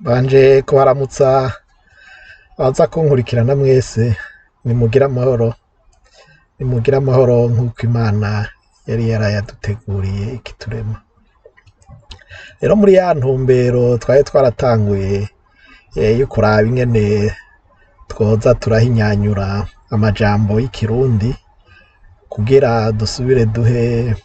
Mbanje kubaramutsa abaza kunkurikirana mwese, nimugire amahoro, nimugire amahoro nk'uko Imana yari yarayaduteguriye ikiturema. Rero muri ya ntumbero twari twaratanguye yo kuraba ingene twoza turahinyanyura amajambo y'ikirundi kugira dusubire duhe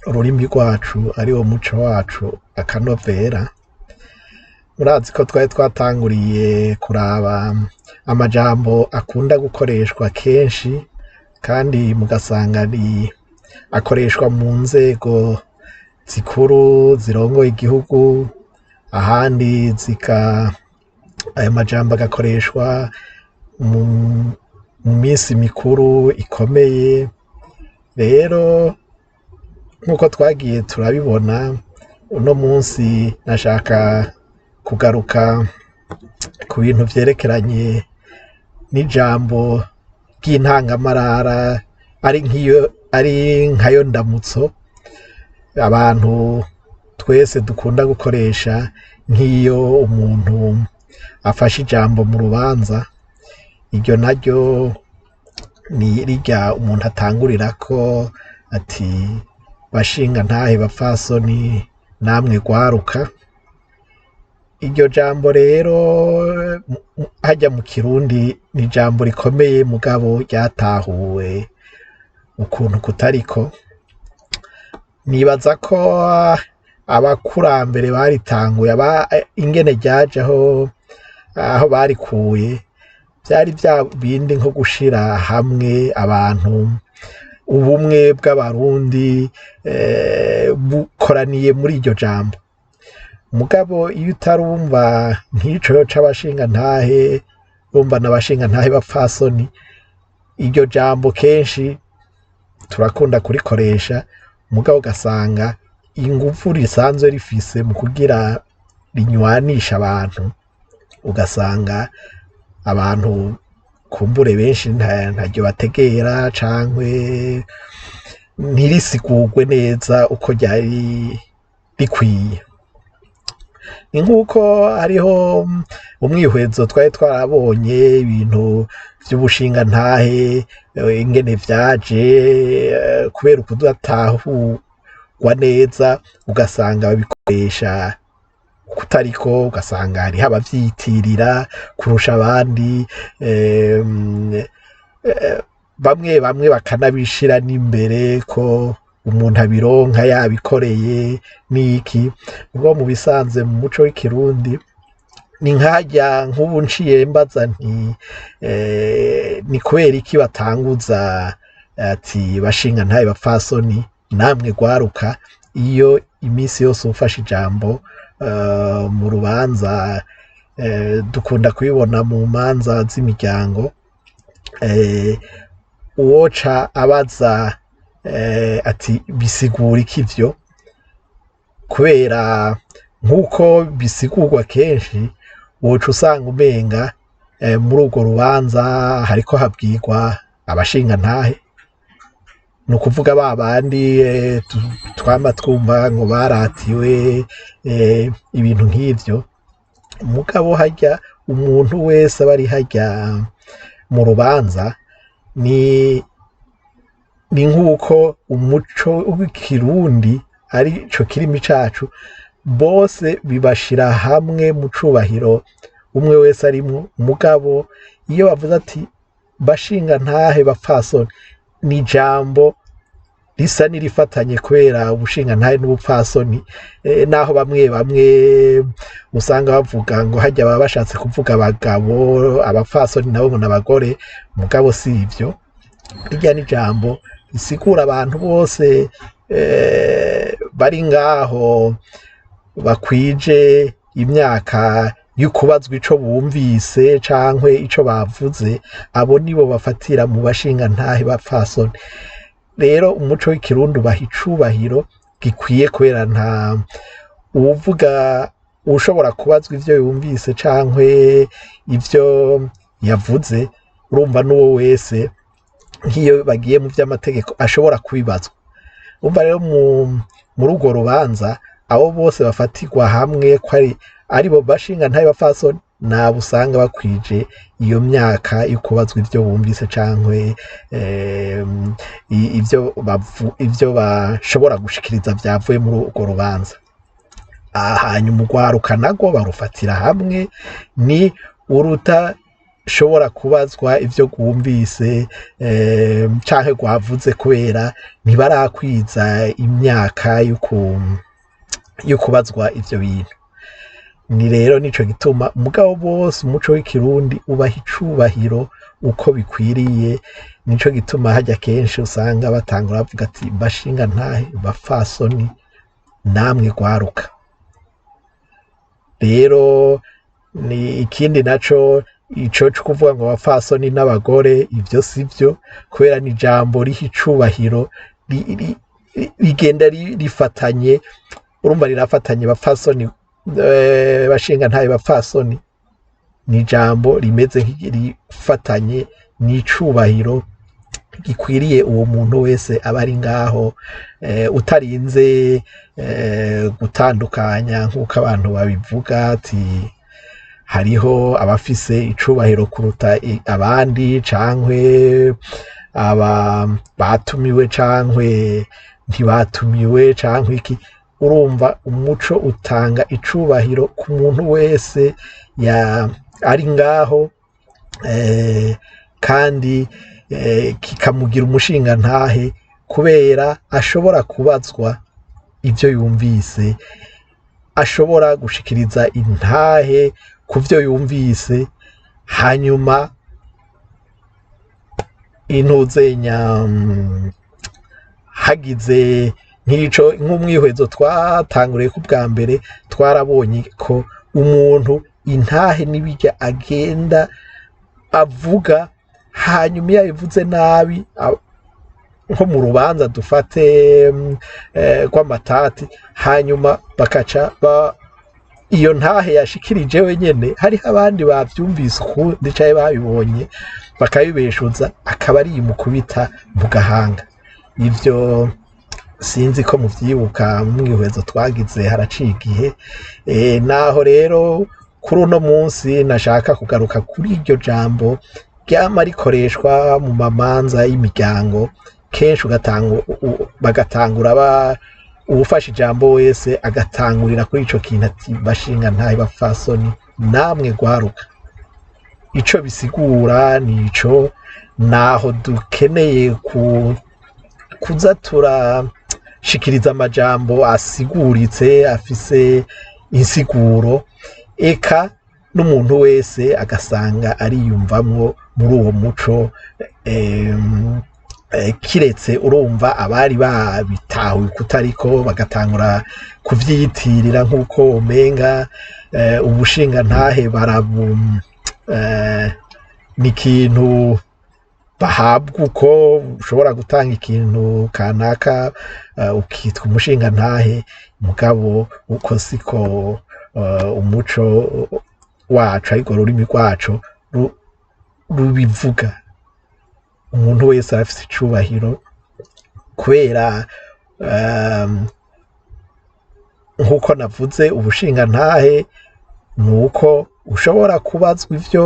ururimi rwacu ariwo muco wacu akanovera. Murazi ko twari twatanguriye kuraba amajambo akunda gukoreshwa kenshi kandi mugasanga ari akoreshwa mu nzego zikuru zirongoye igihugu, ahandi zika ayo majambo agakoreshwa mu misi mikuru ikomeye. Rero nk'uko twagiye turabibona, uno munsi nashaka kugaruka ku bintu vyerekeranye n'ijambo ry'intangamarara ari nkiyo ari nkayo ndamutso abantu twese dukunda gukoresha nk'iyo umuntu afashe ijambo mu rubanza. Iryo naryo ni rirya umuntu atangurirako ati: "Bashingantahe, bapfasoni, namwe rwaruka." Iryo jambo rero harya mu kirundi ni ijambo rikomeye, mugabo ryatahuwe ukuntu kutariko. Nibaza ko abakurambere baritanguye ingene ryaje aho barikuye vyari vya bindi nko gushira hamwe abantu, ubumwe bw'abarundi bukoraniye muri iryo jambo. Mugabo iyo utarumva nk'ico c'abashingantahe, urumva n'abashingantahe bapfasoni, iryo jambo kenshi turakunda kurikoresha, mugabo ugasanga inguvu risanzwe rifise mu kugira rinywanishe abantu, ugasanga abantu kumbure benshi ntaryo bategera cankwe ntirisigurwe neza uko ryari rikwiye. Ni nk'uko hariho umwihwezo twari twarabonye ibintu vy'ubushingantahe ingene vyaje kubera ukudatahurwa neza, ugasanga babikoresha ukutariko, ugasanga hariho abavyitirira kurusha abandi, bamwe bamwe bakanabishira n'imbere ko umuntu abironka yabikoreye n'iki. Mugabo mu bisanzwe mu muco w'ikirundi ni nkarya nk'ubu nciye mbaza nti: "Ni kubera iki batanguza ati bashingantahe, bapfasoni, namwe rwaruka?" Iyo imisi yose ufashe ijambo mu rubanza, dukunda kubibona mu manza z'imiryango, uwoca abaza ati: "Bisigura iki ivyo?" Kubera nk'uko bisigurwa kenshi, woca usanga umenga muri urwo rubanza hariko habwirwa abashingantahe, ni ukuvuga ba bandi twama twumva ngo baratiwe, ibintu nk'ivyo. Mugabo harya umuntu wese aba ari harya mu rubanza ni nk'uko umuco w'ikirundi arico kirimi cacu, bose bibashira hamwe mu cubahiro umwe wese arimwo. Mugabo iyo bavuze ati: "Bashingantahe, bapfasoni", ni ijambo risa n'irifatanye kubera ubushingantahe n'ubupfasoni, naho bamwe bamwe usanga bavuga ngo harya baba bashatse kuvuga abagabo, abapfasoni nabo ngo n'abagore, mugabo si ivyo. Rirya ni ijambo risigura abantu bose bari ngaho bakwije imyaka y'ukubazwa ico bumvise cankwe ico bavuze, abo nibo bafatira mu bashingantahe bapfasoni. Rero umuco w'ikirundi ubaha icubahiro gikwiye kubera nta uwuvuga uwushobora kubazwa ivyo yumvise cankwe ivyo yavuze. Urumva n'uwo wese nk'iyo bagiye mu vy'amategeko ashobora kubibazwa. Urumva rero muri urwo rubanza abo bose bafatirwa hamwe ko ari Aribo bashingantahe, bapfasoni, nabo usanga bakwije iyo myaka yo kubazwa ivyo bumvise cankwe ivyo bashobora gushikiriza vyavuye muri urwo rubanza. Hanyuma urwaruka narwo barufatira hamwe, ni urutashobora kubazwa ivyo rwumvise canke rwavuze, kubera ntibarakwiza imyaka yo kubazwa ivyo bintu. Ni rero nico gituma mugabo bose umuco w'Ikirundi ubaha icubahiro uko bikwiriye. Nico gituma harya kenshi usanga batangura bavuga ati: "Bashingantahe, bapfasoni, namwe rwaruka." Rero ni ikindi naco, ico co kuvuga ngo abapfasoni n'abagore, ivyo sivyo, kubera ni ijambo riha icubahiro rigenda rifatanye. Urumva rirafatanye: bapfasoni, bashingantahe, bapfasoni, ni ijambo rimeze nk'irifatanye n'icubahiro gikwiriye uwo muntu wese aba ari ngaho, utarinze gutandukanya nk'uko abantu babivuga ati hariho abafise icubahiro kuruta abandi, cankwe aba batumiwe cankwe ntibatumiwe cankwe iki. Urumva umuco utanga icubahiro ku muntu wese ya ari ngaho, kandi kikamugira umushingantahe, kubera ashobora kubazwa ivyo yumvise, ashobora gushikiriza intahe ku vyo yumvise. Hanyuma intuzenya hagize nk'ico, nk'umwihwezo twatanguriye ku bwa mbere, twarabonye ko umuntu intahe n'ibirya agenda avuga, hanyuma iyo abivuze nabi, nko mu rubanza dufate rw'amatati, hanyuma bakaca iyo ntahe yashikirije wenyene, hariho abandi bavyumvise ukundi canke babibonye bakabibeshuza, akaba ari imukubita mu gahanga. Ivyo sinzi ko muvyibuka mu mwihwezo twagize haraciye igihe. Naho rero kuri uno munsi nashaka kugaruka kuri iryo jambo ryama rikoreshwa mu mamanza y'imiryango kenshi, bagatangura uwufashe ijambo wese agatangurira kuri ico kintu ati: "Bashingantahe, bapfasoni, namwe rwaruka." Ico bisigura nico, naho dukeneye kuza turashikiriza amajambo asiguritse, afise insiguro, eka n'umuntu wese agasanga ariyumvamwo muri uwo muco. Kiretse urumva abari babitahuye kutariko bagatangura kuvyiyitirira, nk'uko umenga ubushingantahe barabu ni ikintu bahabwa, uko ushobora gutanga ikintu kanaka ukitwa umushingantahe. Mugabo uko siko umuco wacu, ariko ururimi rwacu rubivuga. Umuntu wese arafise icubahiro, kubera nk'uko navuze, ubushingantahe ni uko ushobora kubazwa ivyo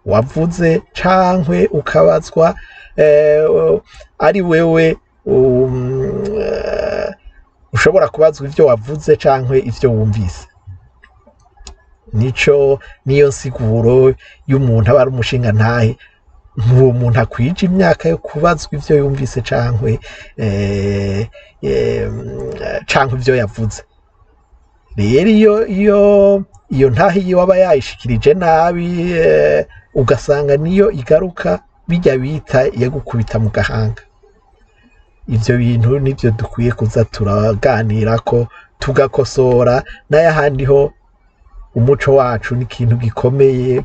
wavuze cankwe ukabazwa ari wewe ushobora kubazwa ivyo wavuze cankwe ivyo wumvise. Nico niyo nsiguro y'umuntu aba ari umushingantahe, n'uwo muntu akwije imyaka yo kubazwa ivyo yumvise cankwe ivyo yavuze. Rero iyo ntahe yiwe aba yayishikirije nabi, ugasanga niyo igaruka bijya bita yagukubita mu gahanga. Ivyo bintu nivyo dukwiye kuza turaganirako, tugakosora. N'ayahandi ho umuco wacu ni ikintu gikomeye,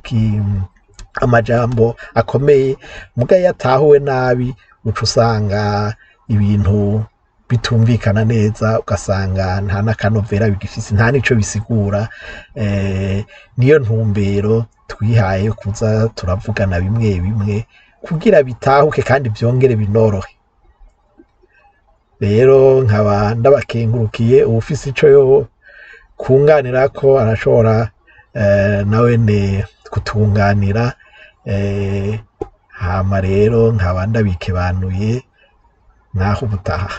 amajambo akomeye, muga iyo atahuwe nabi uca usanga ibintu bitumvikana neza, ugasanga nta n'akanovera bigifise, nta n'ico bisigura. Niyo ntumbero twihaye yo kuza turavugana bimwe bimwe kugira bitahuke kandi vyongere binorohe. Rero nkaba ndabakengurukiye. Uwufise ico yo twukunganirako, arashobora nawene kutunganira. Hama rero nkaba ndabikebanuye, naho ubutaha.